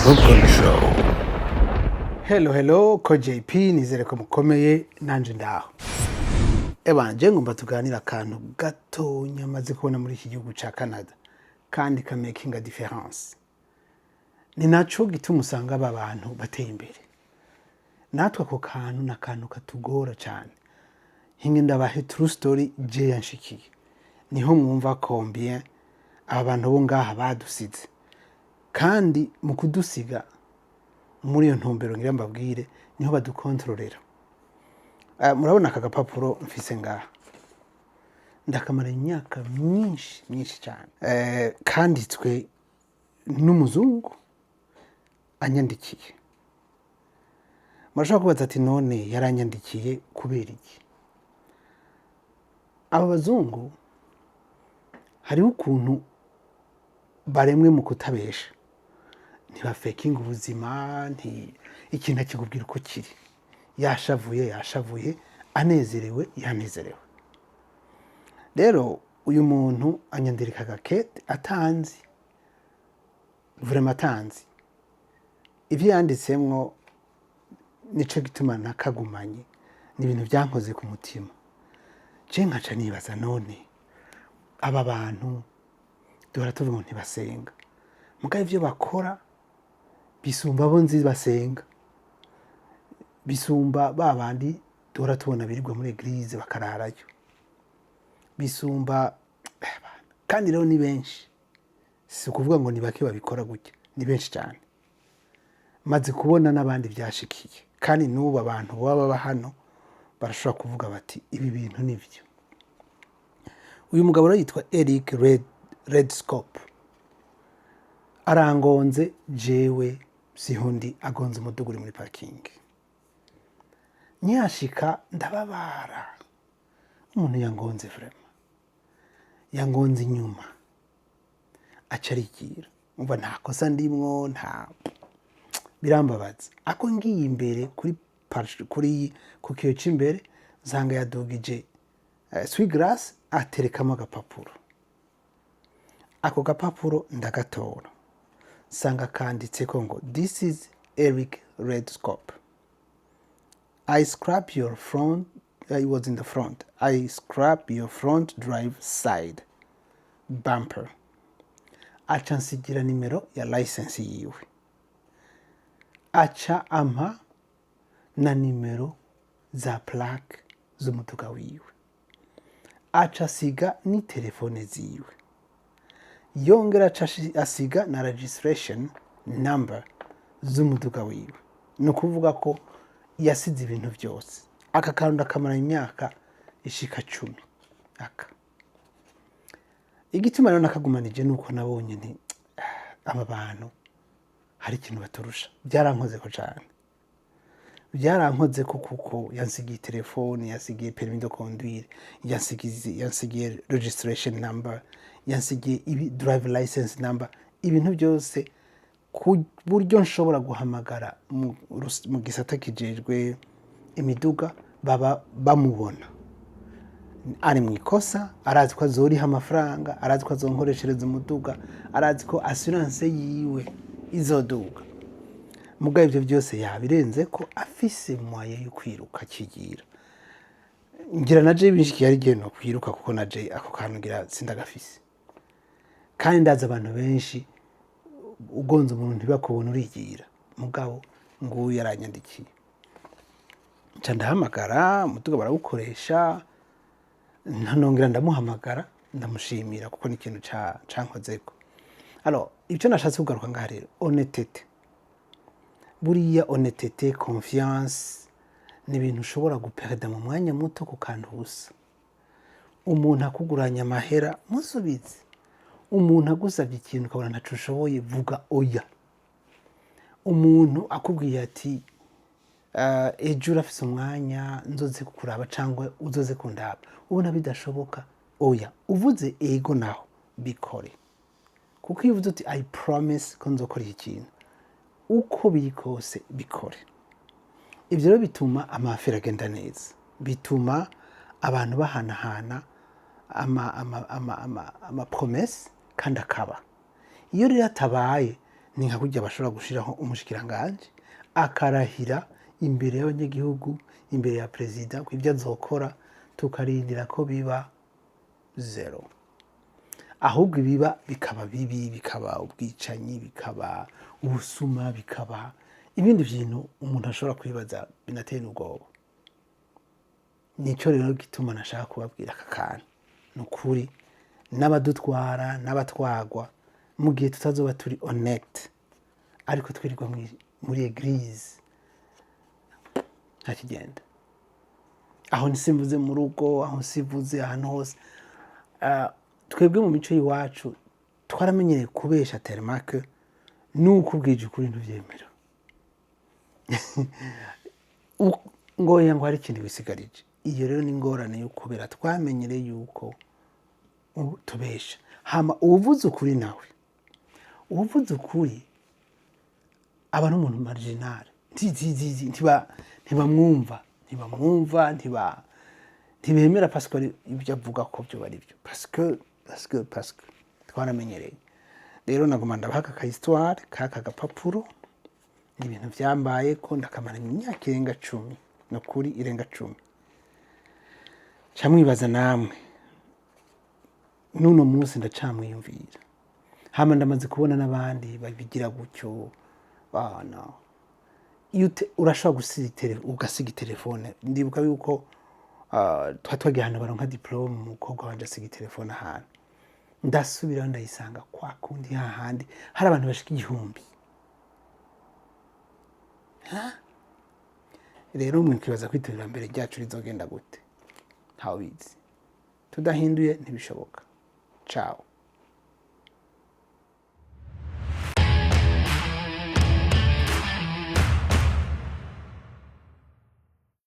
Popcorn Show. Hello, hello, ko JP, nizere ko mukomeye, nanje ndaho. Ebanje ngomba tuganira akantu gatonya maze kubona muri iki gihugu ca Canada kandi ka making a difference. Ni naco gituma usanga aba bantu bateye imbere. Natwe ako kantu ni akantu katugora cane. Hinge ndabahe true story je yanshikiye. Niho mwumva combien aba bantu bo ngaha badusize. Kandi mu kudusiga muri iyo ntumbero ngira mbabwire, niho badukontororera. Murabona aka gapapuro mfise ngaha, ndakamara imyaka myinshi myinshi cyane, kanditswe n'umuzungu anyandikiye. Murashobora kubaza ati: "None yaranyandikiye kubera iki?" Aba bazungu hariho ukuntu baremwe mu kutabesha, ntibafekinga ubuzima, nti ikintu akikubwira uko kiri. Yashavuye yashavuye, anezerewe yanezerewe. Rero uyu muntu anyandika agakete atanzi, vraiment atanzi ibyo yanditsemwo. Nico gituma nakagumanye, ni ibintu byankoze ku mutima. Je nkaca nibaza: none aba bantu duhora tuvuga ngo ntibasenga, mugabo ivyo bakora bisumba abo nzi basenga, bisumba ba bandi duhora tubona birirwa muri église bakararayo, bisumba. Kandi rero ni benshi, si ukuvuga ngo ni bake babikora gutya, ni benshi cyane. Maze kubona n'abandi byashikiye, kandi n'ubu abantu baba baba hano barashobora kuvuga bati: "Ibi bintu ni byo." Uyu mugabo rero yitwa Eric Redscope. Arangonze jewe siho ndi, agonze umuduga uri muri parking. Nyashika ndababara, umuntu yangonze, vraiment yangonze inyuma, aca arigira. Umva, nta kosa ndimwo, nta birambabaza. Ako ngiye imbere kuri ku kiyo c'imbere, nsanga yadugije essuie-glace, aterekamo agapapuro. Ako gapapuro ndagatora, nsanga kanditseko ngo: "This is Eric Redscope. I scrap your front." It was in the front. "I scrap your front drive side bumper." Aca nsigira nimero ya license yiwe, aca ampa na nimero za plaque z'umuduga wiwe, aca asiga ni telefone ziwe, yongera aca asiga na registration number z'umuduga wiwe. Ni ukuvuga ko yasize ibintu byose. Aka kantu ndakamara imyaka ishika 10. Aka igituma rero nakagumanije ni uko nabonye nti aba bantu hari ikintu baturusha. Byarankozeko cyane, byarankoze ko kuko yansigiye telefone, yansigiye permis de conduire, yansigiye registration number, yansigiye ibi drive license number, ibintu byose, ku buryo nshobora guhamagara mu gisata kijejwe imiduga baba bamubona ari mu ikosa. Arazi ko azoriha amafaranga, arazi ko azonkoreshereza umuduga, arazi ko assurance yiwe izoduga. Mugabo ibyo byose yabirenze ko afise moyen yo kwiruka akigira. Ngira na je binshikiye ari igihe no kwiruka, kuko na je ako kantu ngira sindagafise. Kandi ndazi abantu benshi, ugonze umuntu ntibakubona urigira. Mugabo nguyu yaranyandikiye, nca ndahamagara, umuduga barawukoresha, nongera ndamuhamagara, ndamushimira kuko ni ikintu cankozeko. Alors, ibyo nashatse kugaruka ngaha rero, honnêteté. Buriya honnêteté, confiance ni ibintu ushobora guperda mu mwanya muto ku kantu busa. Umuntu akuguranya amahera, musubize. Umuntu agusabye ikintu ukabona ntaco ushoboye, vuga oya. Umuntu akubwiye ati: "Ejo urafise umwanya nzoze kukuraba cyangwa uzoze kundaba?" Ubona bidashoboka, oya. Uvuze ego naho, bikore, kuko iyo uvuze uti: "I promise ko nzokora iki kintu", uko biri kose bikore. Ibyo rero bituma ama affaires agenda neza, bituma abantu bahanahana ama promesses kandi akaba. Iyo rero atabaye, Ni nka kurya bashobora gushiraho umushikiranganji akarahira imbere y'abanyagihugu, imbere ya perezida, ko ibyo azokora, tukarindira ko biba zéro. Ahubwo ibiba bikaba bibi, bikaba ubwicanyi, bikaba ubusuma, bikaba ibindi bintu umuntu ashobora kwibaza binatera ubwoba. Nicyo rero gituma nashaka kubabwira aka kantu. Ni ukuri, n'abadutwara n'abatwagwa, mu gihe tutazoba turi honnête, ariko twirirwa muri église, nta kigenda. Aho nsimvuze mu rugo, aho nsivuze ahantu hose. Twebwe mu mico y'iwacu twaramenyereye kubesha tellement que nuko ubwije ukuri ntuvyemera. Ngoya ngo hari ikintu wisigarije. Iyo rero ni ingorane yo kubera twamenyereye yuko tubesha. Hama uwuvuze ukuri nawe, uwuvuze ukuri aba ari umuntu marginal. Ntibamwumva, ntibamwumva, ntibemera parce que ibyo avuga ko byo ari byo, parce que twaramenyereye. Rero naguma ndabaha aka histoire k'aka gapapuro. Ni ibintu byambaye ko ndakamaranye imyaka irenga 10, ni ukuri irenga 10. Ca mwibaza namwe, n'uno munsi ndacamwiyumvira. Hama ndamaze kubona n'abandi babigira gutyo. Bana, iyo urashobora gusiga ugasiga telefone. Ndibuka yuko twari twagiye ahantu baronka diplôme, umukobwa wanje asiga telefone ahantu, ndasubirayo ndayisanga kwa kundi hahandi hari abantu bashika 1000. Ha? Rero mwikibaza ko iterambere ryacu rizogenda gute? Ntawe ubizi. Tudahinduye ntibishoboka. Ciao.